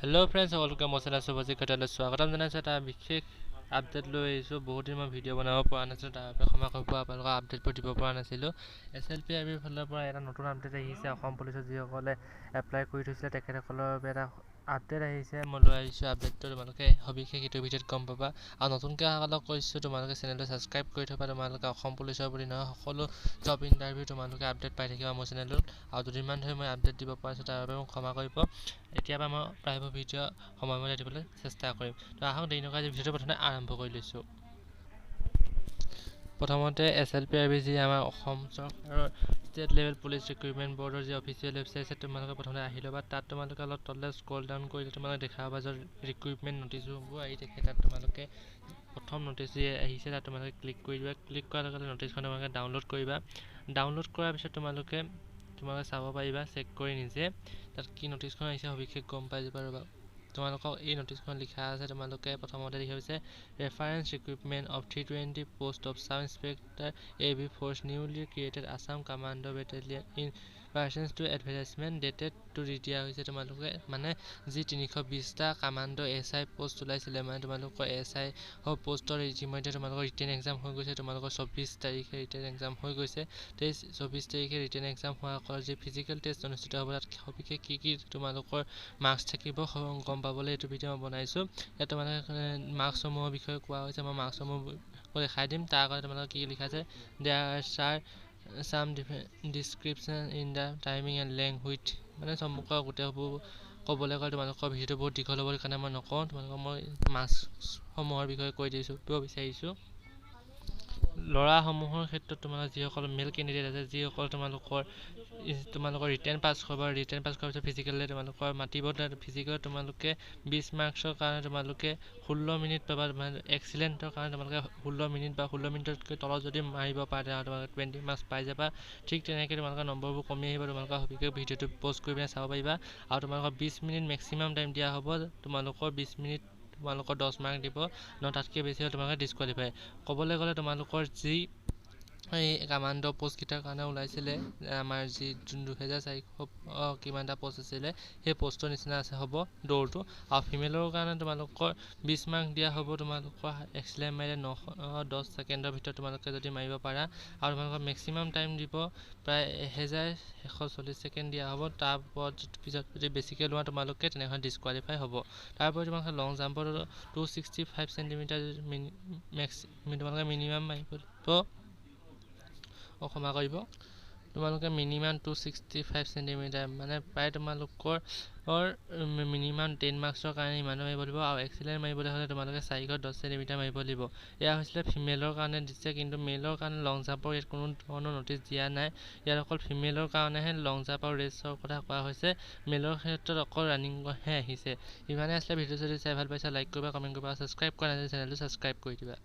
Hello' friends, সকলোকে মই channel Subhajit ঘটালৈ স্বাগতম জনাইছোঁ। এটা বিশেষ আপডেট লৈ আহিছোঁ। বহুত দিন মই ভিডিঅ' বনাব পৰা নাছিলোঁ, তাৰ বাবে ক্ষমা কৰিব, আপোনালোকক আপডেটবোৰ দিব পৰা নাছিলোঁ। এছ এল পি আৰ বিৰ ফালৰ পৰা এটা নতুন আপডেট আহিছে। অসম পুলিচত যিসকলে এপ্লাই কৰি থৈছিলে, তেখেতসকলৰ বাবে এটা আপডেট আহিছে। মই লৈ আহিছোঁ আপডেটটো, তোমালোকে সবিশেষ এইটো ভিডিঅ'ত গম পাবা। আৰু নতুনকৈ অহাসকলক কৈছোঁ, তোমালোকে চেনেলটো ছাবস্ক্ৰাইব কৰি থ'বা। তোমালোকে অসম পুলিচৰ বুলি নহয়, সকলো জব ইণ্টাৰভিউ তোমালোকে আপডেট পাই থাকিবা মোৰ চেনেলটোত। আৰু দুদিনমান ধৰি মই আপডেট দিব পৰা নাছিলোঁ, তাৰ বাবে মোক ক্ষমা কৰিব। এতিয়াৰ পৰা মই প্ৰায়বোৰ ভিডিঅ' সময়মতে দিবলৈ চেষ্টা কৰিম। তো আহক, দেৰি নকৰি আজি ভিডিঅ'টো প্ৰথমতে আৰম্ভ কৰি লৈছোঁ। প্ৰথমতে S L P R B, যি আমাৰ অসম চৰকাৰৰ ষ্টেট লেভেল পুলিচ ৰিক্ৰুইটমেণ্ট বৰ্ডৰ যি অফিচিয়েল ৱেবছাইট আছে, তোমালোকে প্ৰথমতে আহি ল'বা। তাত তোমালোকে অলপ তললৈ স্ক্ৰল ডাউন কৰিলে তোমালোকে দেখা পাবা, য'ত ৰিক্ৰুইটমেণ্ট নটিচবোৰ আহি থাকে। তাত তোমালোকে প্ৰথম নটিচ যি আহিছে, তাত তোমালোকে ক্লিক কৰি দিবা। ক্লিক কৰাৰ লগে লগে নটিচখন তোমালোকে ডাউনলোড কৰিবা। ডাউনলোড কৰাৰ পিছত তোমালোকে চাব পাৰিবা চেক কৰি নিজে, তাত কি নটিচখন আহিছে সবিশেষ গম পাই যাবা। ৰ'বা, তোমালোকক এই নটিচখন লিখা আছে। তোমালোকে প্ৰথমতে লিখা হৈছে, "Reference recruitment of 320 post of Sub Inspector AB Force, newly created Assam Commando Battalion, in pursuance to advertisement dated" টো দি দিয়া হৈছে। তোমালোকে মানে যি 320টা কামাণ্ডো এছ I post ওলাইছিলে, মানে তোমালোকৰ এছ I পষ্টৰ ইতিমধ্যে তোমালোকৰ ৰিটেন এক্সাম হৈ গৈছে। তোমালোকৰ 24 তাৰিখে ৰিটেন এক্সাম হৈ গৈছে। 23 24 তাৰিখে ৰিটেন এক্সাম হোৱাৰ যি ফিজিকেল টেষ্ট অনুষ্ঠিত হ'ব, তাত সবিশেষ কি কি তোমালোকৰ মাৰ্কছ থাকিব গম পাবলৈ এইটো ভিডিঅ' মই বনাইছোঁ। ইয়াত তোমালোকে মাৰ্কছসমূহৰ বিষয়ে কোৱা হৈছে। মই মাৰ্কছসমূহ দেখাই দিম। তাৰ আগতে তোমালোকে কি লিখা আছে, "There are some discrepancy in the timing and length with", মানে চমুকৈ গোটেইবোৰ ক'বলৈ গ'লে তোমালোকৰ ভিডিঅ'টো বহুত দীঘল হ'ব, সেইকাৰণে মই নকওঁ। তোমালোকক মই মাৰ্কছসমূহৰ বিষয়ে কৈ দিছোঁ, দিব বিচাৰিছোঁ। ল'ৰাসমূহৰ ক্ষেত্ৰত তোমালোকৰ যিসকল মেল কেণ্ডিডেট আছে, যিসকল তোমালোকৰ ৰিটেন পাছ কৰিব, ৰিটেন পাছ কৰাৰ পিছত ফিজিকেললৈ তোমালোকৰ মাতিব। তাত ফিজিকেলত তোমালোকে 20 মাৰ্কছৰ কাৰণে তোমালোকে 16 মিনিট পাবা। মানে এক্সিলেণ্টৰ কাৰণে তোমালোকে 16 মিনিট বা 16 মিনিটতকৈ তলত যদি মাৰিব পাৰা, তেনেহ'লে তোমালোকে 20 মাৰ্কছ পাই যাবা। ঠিক তেনেকৈ তোমালোকৰ নম্বৰবোৰ কমি আহিব। তোমালোকৰ সবিশেষ ভিডিঅ'টো প'জ কৰি পিনে চাব পাৰিবা। আৰু তোমালোকৰ 20 মিনিট মেক্সিমাম টাইম দিয়া হ'ব। তোমালোকৰ 20 মিনিট তোমালোকৰ 10 মাৰ্ক দিব ন, তাতকৈ বেছি হ'লে তোমালোকে ডিছকুৱালিফাই। ক'বলৈ গ'লে তোমালোকৰ যি এই কামাণ্ডো পষ্টকেইটাৰ কাৰণে ওলাইছিলে, আমাৰ যি 2400 কিমানটা পষ্ট আছিলে, সেই পষ্টৰ নিচিনা আছে হ'ব দৌৰটো। আৰু ফিমেলৰ কাৰণে তোমালোকৰ 20 মাৰ্ক দিয়া হ'ব। তোমালোকৰ এক্সিলেণ্ট মাৰিলে 910 ছেকেণ্ডৰ ভিতৰত তোমালোকে যদি মাৰিব পাৰা, আৰু তোমালোকৰ মেক্সিমাম টাইম দিব প্ৰায় 1140 ছেকেণ্ড দিয়া হ'ব। তাৰ ওপৰত পিছত যদি বেছিকৈ লোৱা তোমালোকে, তেনেহ'লে ডিছকুৱালিফাই হ'ব। তাৰোপৰি তোমালোকে লং জাম্পত 265 চেণ্টিমিটাৰ মেক্স তোমালোকে মিনিমাম মাৰিব লাগিব। ক্ষমা কৰিব, তোমালোকে মিনিমাম 265 চেণ্টিমিটাৰ, মানে প্ৰায় তোমালোকৰ মিনিমাম 10 মাৰ্কছৰ কাৰণে ইমানো মাৰিব লাগিব। আৰু এক্সিলেণ্ট মাৰিবলৈ হ'লে তোমালোকে 410 চেণ্টিমিটাৰ মাৰিব লাগিব। এয়া হৈছিলে ফিমেলৰ কাৰণে দিছে, কিন্তু মেলৰ কাৰণে লং জাম্পৰ ইয়াত কোনো ধৰণৰ নটিচ দিয়া নাই। ইয়াত অকল ফিমেলৰ কাৰণেহে লং জাম্প আৰু ৰেচৰ কথা কোৱা হৈছে। মেলৰ ক্ষেত্ৰত অকল ৰানিংহে আহিছে। ইমানেই আছিলে ভিডিঅ'। যদি চাই ভাল পাইছা, লাইক কৰিবা, কমেণ্ট কৰিবা। ছাবস্ক্ৰাইব কৰা নাই চেনেলটো ছাবস্ক্ৰাইব কৰি দিবা।